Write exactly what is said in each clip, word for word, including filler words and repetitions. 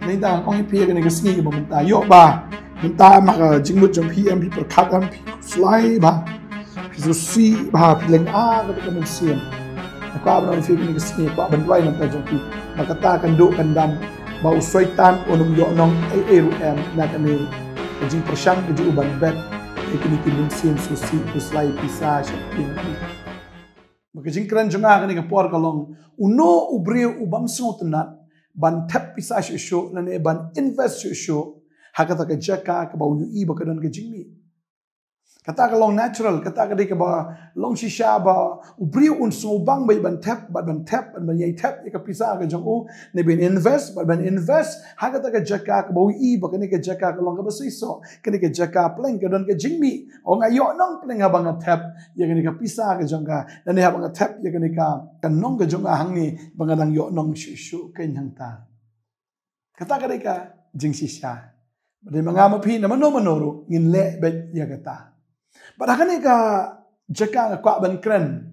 Ngi dang ong ïa phi kane ka sngi ba mynta ïoh ba mynta ma ka jingmut jong phi em phi pyrkhat em phi slai ba phi sngewsih ba phi lynga kata ka mynsiem. Nga kwah ban ong ïa phi kane ka sngi kwah ban duwai na ka bynta jong phi ba kata kan duh kan dam ba u Soitan un ym ïoh nong ei ei ruh em na kane ka jingpyrshang ka jong u ban bet ïa kine ki mynsiem sngewsih phi slai pisa sha phi. Ba ka jingkren jong nga kane ka por ka long uno u briew u bym sngewtynnat ban thep pisa shuh shuh lane ban invest shuh shuh ha kata ka jaka kaba u ïohi ba ka don ka jingmih. Kata ka long natural, kata ka dei kaba long shisha ba u briew un sngewbang ba ban thep, ba ban thep, ba ban ïai thep ïa ka pisa ka jong u, ne ban invest, ba ban invest ha kata ka jaka kaba u ïohi ba kane ka jaka ka long kaba seisoh, kane ka jaka pleng ka don ka jingmih. Ong nga ïoh nong pleng haba nga thep ïa kane ka pisa ka jong ka, lane haba nga thep ïa kane ka, ka nong ka jong nga hangne ba nga dang ïoh nong shuh shuh kane hangta. Kata ka dei ka jingshisha. Ba dei ma nga ma phi na mano mano ruh ngin leh beit ïa kata. Bad ha kane ka jaka nga kwah ban kren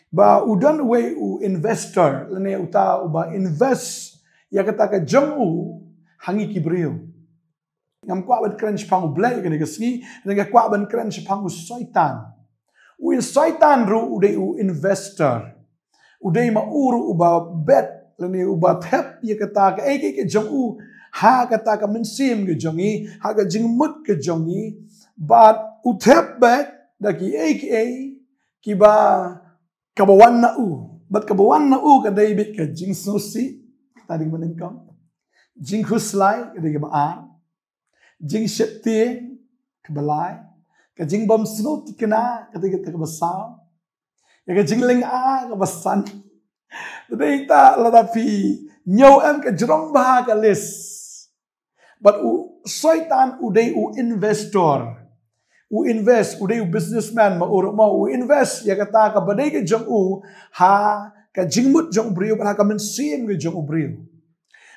ba u don uwei u investor lane uta uba invest ïa kata ka jong u ha ngi ki briew. Ngam kwah ban kren shaphang u Blei kane ka sngi, nga kwah ban kren shaphang u Soitan. U Soitan ruh u dei u investor. U dei ma u ruh uba bet lane uba thep ïa kata ka ei ka ei ka jong u ha kata ka mynsiem ka jong ngi, ha ka jingmut ka jong ngi. Bad u thep beit da ki ei ki ei kiba kaba wan na u. Bad kaba wan na u ka dei beit ka jingsngewsih, kata dei kaba nyngkong. Jingkhuslai ka dei kaba ar. Jingsheptieng kaba lai. Ka jingbym sngewthikna ka dei kata kaba saw. Ïa ka jinglynga kaba san. Te dei ta lada phi ñiew em ka jrong bha ka list. Bad u Soitan u dei u investor. U invest, u dei u businessman ma u ruh ma u invest ïa kata kaba dei ka jong u ha ka jingmut jong u briew bad ha ka mynsiem ka jong u briew.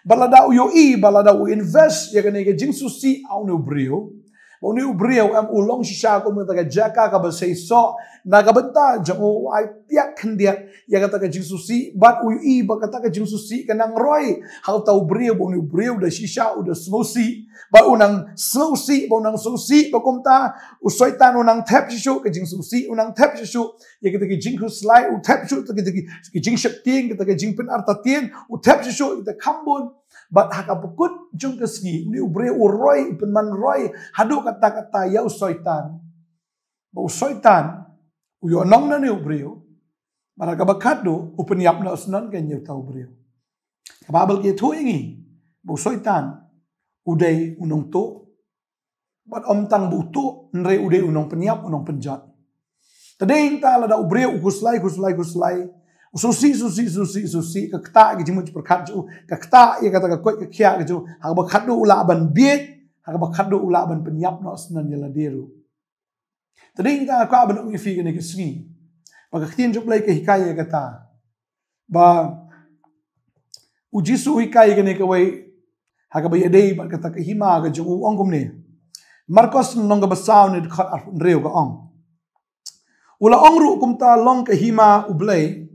Bad lada u ïohi ba lada u invest ïa kane ka jingsngewsih ha une u briew, ba une u briew em u long shisha kum kata ka jaka kaba seisoh, na ka bynta jong u u ai tiak khyndiat ïa kata ka jingsngewsih, bad u ïohi ba kata ka jingsngewsih ka nang roi ha uta u briew, ba une u briew da shisha u da sngewsih, ba u nang sngewsih, ba u nang sngewsih, ba kumta u Soitan u nang thep shisha ka jingsngewsih, u nang thep shisha ïa kita ki jingkhuslai, u thep shuh kita ki, ki jingsheptieng, kita ki jingpynartatien, u thep shuh kita kham bun. Bad ha ka pyrkut jong ka sngi, une u briew u roi, u pynman roi haduh katta katta ïa u Soitan. Ba u Soitan u ïoh nong na une u briew. Bad ha kaba khatduh u pynïap noh snon ka ïa uta u briew. Ka Baibl ka ïathuh ïa ngi ba u Soitan u dei u nongtuh. Bad ym tang ba u tuh, hynrei u dei u nongpynïap, u nongpynjot. Te dei hangta lada u briew u khuslai, khuslai, khuslai, u sngewsih, sngewsih, sngewsih, sngewsih, ka ktah ïa ka jingmut jingpyrkhat jong u, ka ktah ïa kata ka koit ka khiah ka jong u, ha kaba khatduh u lah ban bieit, ha kaba khatduh u lah ban pynïap noh snon ïa lade ruh. Te dei hangta nga kwah ban ong ïa phi kane ka sngi ba ka ktien jong U Blei ka hikai ïa kata. Ba u Jisu u hikai ïa kane kawei ha kaba ïadei bad kata ka hima ka jong u, u ong kumne. Markos lynnong kaba saw ne dkhot arphew hynriew ka ong. U la ong ruh, kumta long ka hima U Blei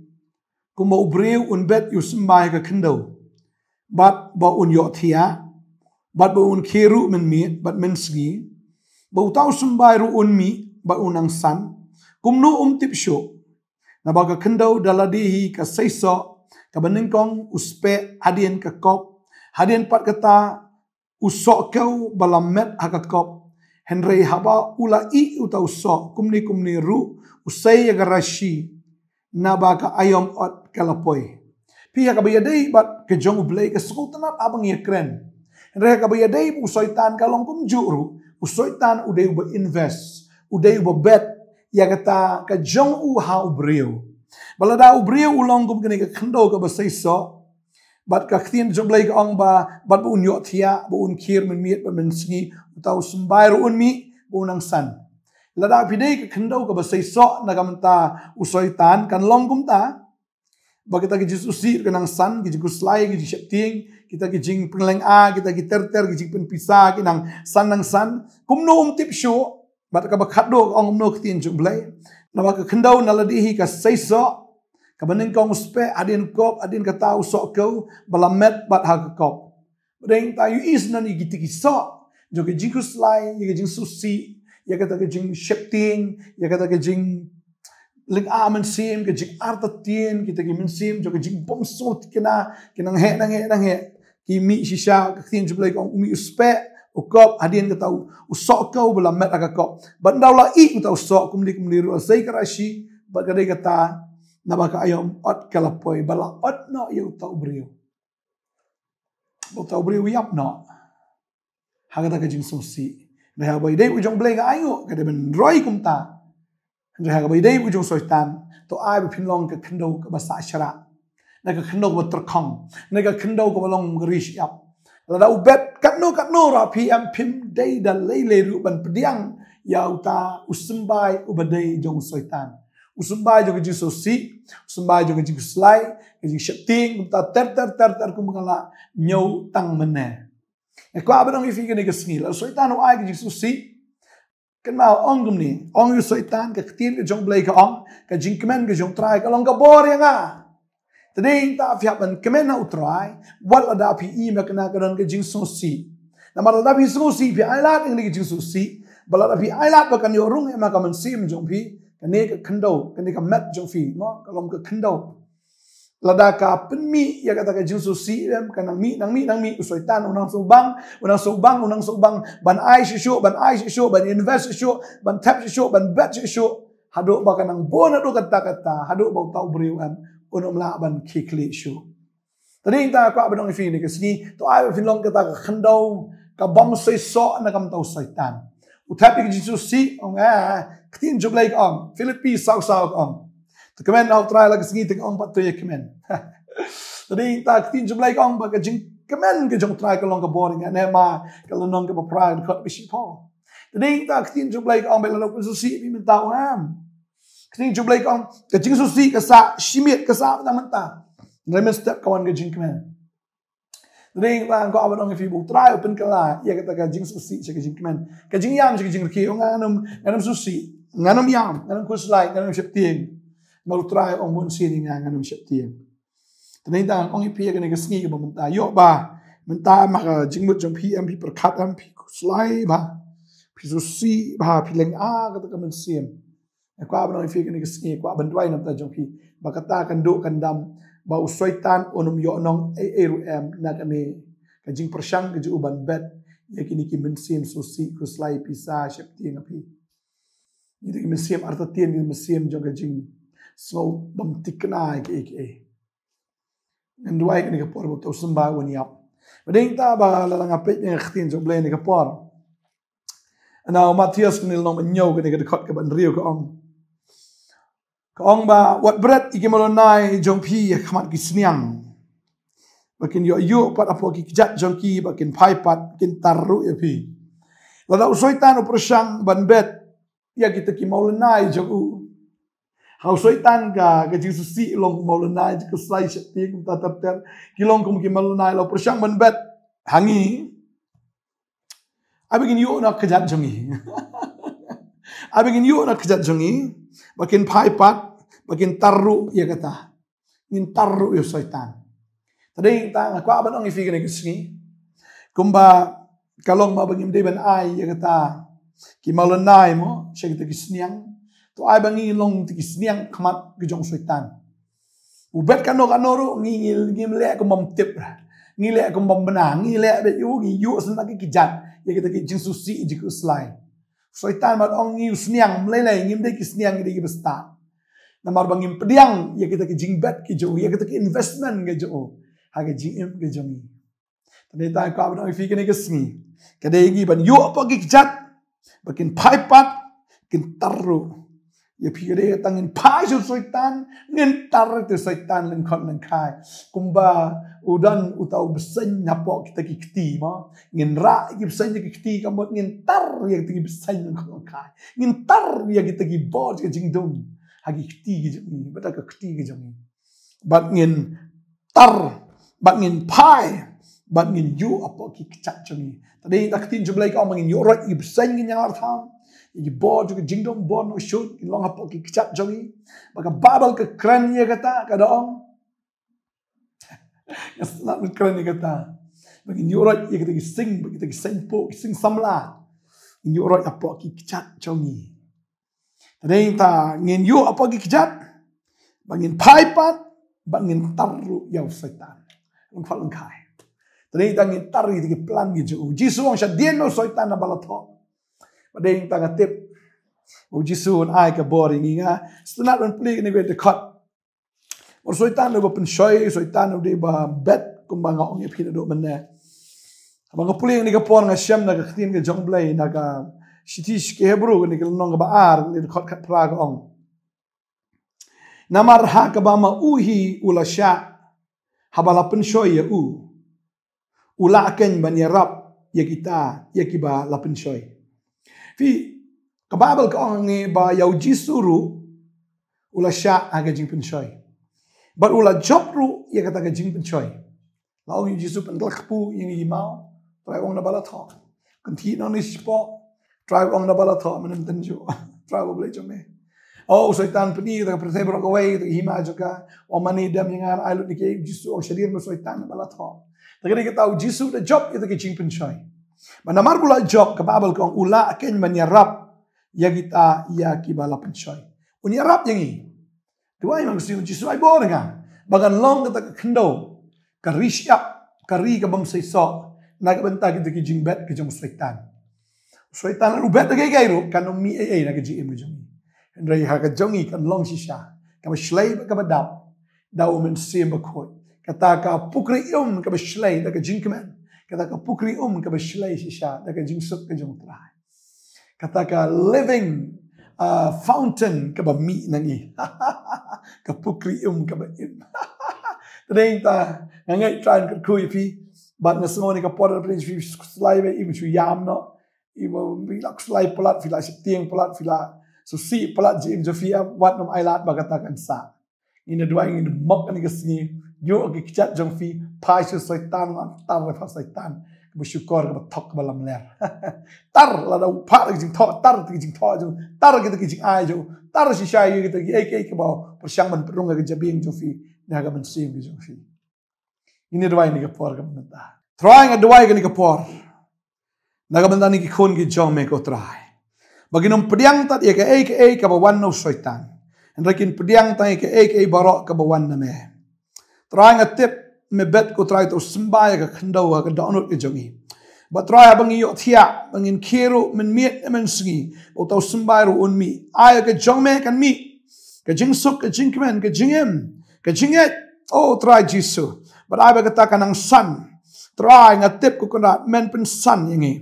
kumba u briew un bet ïa u symbai ha ka khyndew, bad ba un ïohthiah, bad ba un khie ruh mynmiet bad mynsngi, ba uta u symbai ruh un mih bad un nang san. Kumno um tip shuh? Naba ka khyndew da lade hi ka seisoh, kaba nyngkong u speh, hadien ka kop, hadien pat kata u sohkew ba la met ha ka kop. Hynrei haba u la ïeh uta u soh, kumne kumne ruh u sei ïa ka rashi, naba ka aïom ot ka la poi. Phi, ha kaba ïadei bad ka jong U Blei ka sngewtynnat haba ngi ïakren. Hynrei ha kaba ïadei bad u Soitan ka long kumjuh ruh. U Soitan u dei uba invest, u dei uba bet ïa kata ka jong u ha u briew. Ba lada u briew u long kum kane ka khyndew kaba seisoh, bad ka ktien jong U Blei ka ong ba, bad ba un ïohthiah, ba un khie mynmiet bad mynsngi, uta u symbai ruh un mih, ba un nang san. Lada phi dei ka khyndew kaba seisoh na ka bynta u Soitan, kan long kumta. Ba kita ki jingsngewsih kan nang san, ki jingkhuslai, ki jingsheptieng, kita ki jingpynlynga, kita ki ter ter, ki jingpynpisa, ki nang san, nang san. Kumno um tip shuh? Bad kaba khatduh ka ong kumno ka ktien jong U Blei. Naba ka khyndew na lade hi ka seisoh, kaba nyngkong u speh, hadien kop, hadien kata u sohkew ba la met bad ha ka kop. Ba dang ta ïohi syndon ïa kita ki soh jong ka jingkhuslai, ïa ka jingsngewsih, ïa kata ka jingsheptieng, ïa kata ka jing lynga mynsiem, ka jingartatien, kita ki mynsiem jong ka jingbymsngewthikna, ki nang heh, nang heh, nang heh. Ki mih shisha, ka ktien jong U Blei ka ong, u mih u speh, u kop, hadien kata u, u soh ka, u ba la met ha ka kop. Bad ynda u la ih uta u soh, kumne kumne ruh, sei ka rashi, bad ka dei kata, naba ka aïom ot ka la poi, ba la ot noh ïa uta u briew. Ba uta u briew u ïap noh. Ha kata ka jingsngewsih. Hynrei haba ïadei u jong U Blei nga ai nguh, ka dei ban roi kumta. Hynrei haba ïadei u jong u Soitan, to ai ba phin long ka khyndew kaba sah shrah. Na ka khyndew kaba tyrkhong. Na ka khyndew kaba long ka ri shyiap. Lada u bet katno katno ruh phi, em, phim dei da lei lei ruh ban pdiang ïa uta u symbai uba dei jong u Soitan. U symbai jong ka jingsngewsih, u symbai jong ka jingkhuslai, ka jingsheptieng, kumta ter ter ter ter kumba nga la ñiew tang mynne. Nga kwah ban ong ïa phi kane ka sngi, lada u Soitan u ai ka jingsngewsih, kynmaw, ong kumne, ong ïa u Soitan, ka ktien ka jong U Blei ka ong, ka jingkmen ka jong U Trai ka long ka bor ïa nga. Te dei ta phi hap ban kmen ha u Trai, wat lada phi im ha kane ka don ka jingsngewsih. Namar lada phi sngewsih, phi ailad ïa kane ka jingsngewsih, bad lada phi ailad ba kan ïoh rung em ha ka mynsiem jong phi, kane ka khyndew, kane ka met jong phi, mo, ka long ka khyndew. Lada ka pynmih ïa kata ka jingsngewsih, em, ka nang mih, nang mih, nang mih, u Soitan u nang sngewbang, u nang sngewbang, u nang sngewbang, ban ai shisha, ban ai shisha, ban invest shisha, ban thep shisha, ban bet shisha. Haduh ba ka nang bun, haduh katta katta, haduh ba uta u briew, em, un ym lah ban khie khlieh shuh. Te dei ta kwah ban ong ïa phi kane ka sngi, to ai ba phin long kata ka khyndew, ka bym soi soh na ka bynta u Soitan. U thep ïa ka jingsngewsih, ong, eh, ka ktien jong U Blei ka ong, Philippi saw saw ka ong. To kmen ha u Trai la ka sngi, te nga ong pat to ïa kmen. Te dei ta ka ktien jong U Blei ka ong ba ka jingkmen ka jong u Trai ka long ka bor ïa nga, Nehemiah ka lynnong kaba phra, ka dkhot kaba shiphew. Te dei ta ka ktien jong U Blei ka ong ba lada u pynsngewsih ïa phi mynta, u ngam. Ka ktien jong U Blei ka ong, ka jingsngewsih ka sah shimet, ka sah mynta mynta. Hynrei mynstep ka wan ka jingkmen. Te dei ta nga kwah ban ong ïa phi ba u Trai u pynkylla ïa kata ka jingsngewsih sha ka jingkmen. Ka jingïam sha ka jingrkhie, ong, ngan ym, ngan ym sngewsih, ngan ym ïam, ngan ym khuslai, ngan ym sheptieng. Namar u Trai u ong bun sien ïa nga, ngan ym sheptieng. Te dei ta nga ong ïa phi ïa kane ka sngi kaba mynta, ïoh ba mynta em ha ka jingmut jong phi, em phi pyrkhat, em phi khuslai bha, phi sngewsih bha, phi lynga kata ka mynsiem. Nga kwah ban ong ïa phi kane ka sngi, kwah ban duwai na ka bynta jong phi, ba kata kan duh kan dam, ba u Soitan un ym ïoh nong ei ei ruh em na kane ka jingpyrshang ka jong u ban bet ïa kine ki mynsiem sngewsih, khuslai, pisa, sheptieng ha phi. Kine ki mynsiem artatien, kine ki mynsiem jong ka jingsngew bym thikna kiei kiei. Ngan duwai kane ka por ba uta u symbai un ïap. Ba dei ta ba lada nga peit ïa ka ktien jong U Blei kane ka por, na u Mathaios kane ka lynnong ba hynñiew, kane ka dkhot kaba hynriew ka ong. Ka ong ba, wat bret ïa ki mawlynnai jong phi ha khmat ki sniang, ba kin ïoh ïuh pat hapoh ki kjat jong ki, ba kin phai pat, kin tar ruh ïa phi. Lada u Soitan u pyrshang ban bet ïa kita ki mawlynnai jong u. Ha u Soitan ka, ka jingsngewsih long mawlynnai, jingkhuslai, sheptieng, kumta ter ter, ki long kum ki mawlynnai, la u pyrshang ban bet ha ngi, ai ba ngin ïuh na kjat jong ngi. Ai ba ngin ïuh na kjat jong ngi, ba kin phai pat, ba kin tar ruh ïa kata. Ngin tar ruh ïa u Soitan. Te dei ta nga kwah ban ong ïa phi kane ka sngi, kumba ka long ma ba ngim dei ban ai ïa kata ki mawlynnai mo sha kita ki sniang, to ai ba ngi long kita ki sniang khmat ka jong u Soitan. U bet kano kano ruh ngi, ngi, ngim leh kum bym tip, ngi leh kum bym bna, ngi leh beit, ïoh, ngi ïoh sngewsih ki kjat ïa kita ki jingsngewsih, jingkhuslai. Soitan mad ong ngi u sniang, ym lei lei, ngim dei ki sniang, ngi dei kiba stad. Namar ba ngim pdiang ïa kita ki jingbet ki jong u, ïa kita ki investment ki jong u ha ka jingim ki jong ngi. Te dei ta nga kwah ban ong ïa phi kane ka sngi, ka dei ïa ngi ban ïuh hapoh ki kjat, ba kin phai pat, kin tar ruh ïa phi. Ka dei tang ngin phai sha u Soitan, ngin tar ïa u Soitan lyngkhot lyngkhai. Kumba u don uta u bseiñ hapoh kita ki kti mo, ngin rah ïa ki bseiñ ïa ki kti, ka mut ngin tar ïa kita ki bseiñ lyngkhot lyngkhai. Ngin tar ïa kita ki bor ka jingdum ha ki kti ki jong ngi, bad ha ka kti ki jong ngi. Bad ngin tar, bad ngin phai, bad ngin ïuh hapoh ki kjat jong ngi. Te dei ta ka ktien jong U Blei ka ong ba ngin ïuh roit ïa ki bseiñ, ngin ïalar tham ïa ki bor jong ka jingdum, bor nongshun, kin long hapoh ki kjat jong ngi. Bad ka Baibl ka kren ïa kata, ka da ong, ka sngewbha kren ïa kata. Ba ngin ïuh roit ïa kita ki sing, ba kita ki sing pok, ki sing samla. Ngin ïuh roit hapoh ki kjat jong ngi. Te dei ta ngin ïuh hapoh ki kjat, ba ngin phai pat, ba ngin tar ruh ïa u Soitan. Ngin phai lang kai. Te dei ta ngin tar ïa ki plan ki jong u. Jisu ong shadien u Soitan na ba la thoh. Ba dei ta nga tip. U Jisu un ai ka bor ïa ngi nga. Sngewtynnat ban plie ïa kane ka dkhot. Ba u Soitan u dei ba pynshoi, u Soitan u dei ba bet kumba nga ong ïa phi naduh mynne. Haba nga pule ïa kane ka por nga shem na ka ktien ka jong U Blei na ka shithi sha ki Hebru kane ka lynnong kaba ar, kane ka dkhot khatphra ka ong. Namar ha kaba ma u hi u la shah, haba la pynshoi ïa u, u lah keiñ ban ïarap ïa kita, ïa kiba la pynshoi. Phi, ka Baibl ka ong hangne ba ïa u Jisu ruh u la shah ha ka jingpynshoi. Bad u la jop ruh ïa kata ka jingpynshoi. La ong ïa u Jisu pynkylla kpu ïa ngi maw. Trai ong na ba la thoh. Kynthih nang ne shipoh. Trai ong na ba la thoh, mynta tynjuh. Trai ba Blei jong me. Oh, u Soitan pyni, kata ka pyrthei baroh kawei, kata ka hima jong ka. Ong mane dem ïa nga, ai lut ne ki, Jisu ong shadien u Soitan na ba la thoh. Te kane kata u Jisu da jop ïa kata ka jingpynshoi. Ba namar ba u la jop, ka Baibl ka ong u lah keiñ ban ïarap ïa kita, ïa kiba la pynshoi. Un ïarap ïa ngi. Duwai man ka sngi u Jisu ai bor ïa nga. Ba ngan long kata ka khyndew, ka ri shyiap, ka ri ka bym seisoh na ka bynta kita ki jingbet ka jong u Soitan. U Soitan lada u bet da kiei kiei ruh kan ym mih ei ei na ka jingim ka jong ngi. Hynrei ha ka jong ngi kan long shisha kaba shlei bad kaba dap da U Mynsiem Bakhuid. Kata ka pukri um kaba shlei da ka jingkmen. Kata ka pukri um kaba shlei shisha da ka jingsuk ka jong U Trai. Kata ka living, uh, fountain kaba mih na ngi. Ka pukri um kaba im. Te dei ta nga ngeit Trai un kyrkhu ïa phi. Bad nga sngew ne ka por phi shu slai ba im shu ïam noh. Im phi la slai palat, phi la sheptieng palat, phi la shu sih palat jingim jong phi, wat nym ailad ba kata kan sah. Ngin ïa duwai, ngin ïa mok kane ka sngi. Ïoh ki kjat jong phi, phai sha u Soitan, ngan tar ïa phi Soitan. Kaba shukor, kaba thok, kaba lamler. Tar lada u phah da ka jingthoh, tar da ka jingthoh jong, tar kita ki jingai jong, tar shisha ïa kita kiei kiei kaba pyrshang ban pynrung ïa ka jabieng jong phi, na ka mynsiem ka jong phi. Ngin ïa duwai ïa kane ka por kaba mynta. Trai nga duwai ïa kane ka por. Na ka bynta kine ki khun ki jong me ko Trai. Ba kin ym pdiang tat ïa kaei kaei kaba wan na u Soitan. Hynrei kin pdiang tang ïa kaei kaei baroh kaba wan na me. Trai nga tip me bet ko Trai uta u symbai ïa ka khyndew ha ka dohnud ka jong ngi. Bad Trai haba ngi ïohthiah, ba ngin khie ruh mynmiet ne mynsngi, uta u symbai ruh un mih. Ai ïa ka jong me kan mih. Ka jingsuk, ka jingkmen, ka jingim, ka jingngeit. O Trai Jisu. Bad ai ba kata ka nang san. Trai nga tip ko Kynrad men pynsan ïa ngi.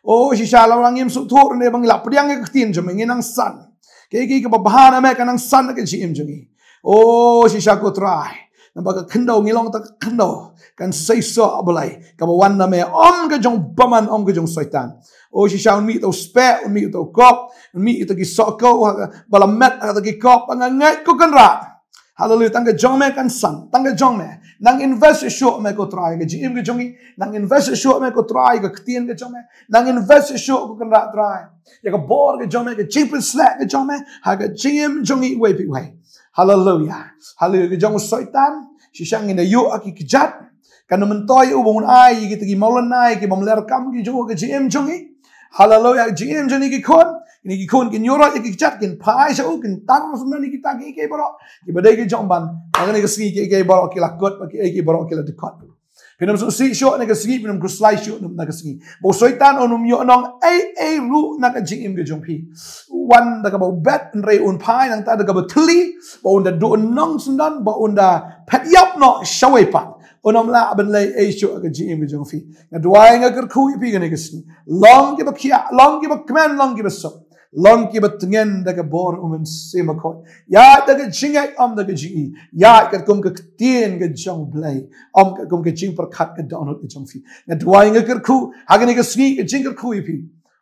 O shisha lada ngim sngewthuh ne ba ngi la pdiang ïa ka ktien jong me ngi nang san. Kaei kaei kaba bha na me ka nang san ka jingim jong ngi. O shisha ko Trai. Namar ka khyndew ngi long ta ka khyndew kan seisoh, A Blei, kaba wan na me, ym ka jong bymman, ym ka jong Soitan. O shisha un mih uta u speh, un mih uta u kop, un mih uta ki sohkhew ba la met ha kata ki kop, ba nga ngeit ko Kynrad. Haleluia, tang ka jong me kan san, tang ka jong me. Nang invest shuh me ko Trai ka jingim ka jong ngi, nang invest shuh me ko Trai ka ktien ka jong me, nang invest shuh ko Kynrad Trai ïa ka bor ka jong me, ka jingpynshlur ka jong me ha ka jingim jong ngi iwei pa iwei. Haleluia. Haleluia. Ka jong u Soitan shisha ngin da ïoh ha ki kjat. Kan ym myntoi u ba un ai kita ki mawlynnai ki bym leh kam ki jong u ha ka jingim jong ngi. Haleluia. Jingim jong ngi ki khun, kine ki khun kin ïoh roit ïa ki kjat, kin phai sha u, kin tar sha u na kita kiei kiei baroh kiba dei ki jong ban. Ha kane ka sngi kiei kiei baroh ki la kut, ba kiei kiei baroh ki la dkhot. Phin ym sngewsih shuh na ka sngi, phin ym khuslai shuh na ka sngi. Ba u Soitan un ym ïoh nong ei ei ruh na ka jingim ka jong phi. Wan da kaba u bet, hynrei un phai nangta da kaba thylli, ba un da duh nong syndon, ba un da phet ïap noh shawei pat. Un ym lah ban leh ei shuh ka jingim ka jong phi. Nga duwai nga kyrkhu ïa phi kane ka sngi. Long kiba khiah, long kiba kmen, long kiba suk. Long kiba tngen da ka bor u Mynsiem Bakhuid. Ïa da ka jingngeit, ym da ka jingï. Ïa katkum ka ktien ka jong u Blei, ym katkum ka jingpyrkhat ka dohnud ka jong phi. Nga duwai nga kyrkhu ha kane ka sngi, ka jingkyrkhu ïa phi.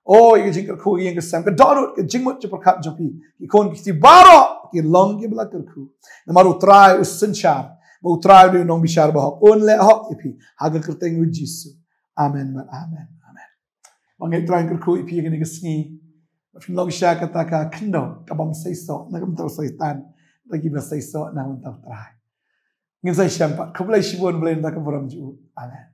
O ïa ka jingkyrkhu ïa ka sem, ka dohnud, ka jingmut jingpyrkhat jong phi. Ki khun ki kti baroh ki long kiba la kyrkhu. Namar u Trai u synshar, ba u Trai u dei u nongbishar bahok, un leh hok ïa phi. Ha ka kyrteng u Jisu. Amen, amen, amen. Ba nga ngeit Trai un kyrkhu ïa phi ha kane ka sngi. Ba phin long shisha kata ka khyndew ka bym seisoh na ka bynta u Soitan, da kiba seisoh na ka bynta u Trai. Ngin sa ïashem pat. Khublei shibun, Blei un da ka burom jong u. Amen.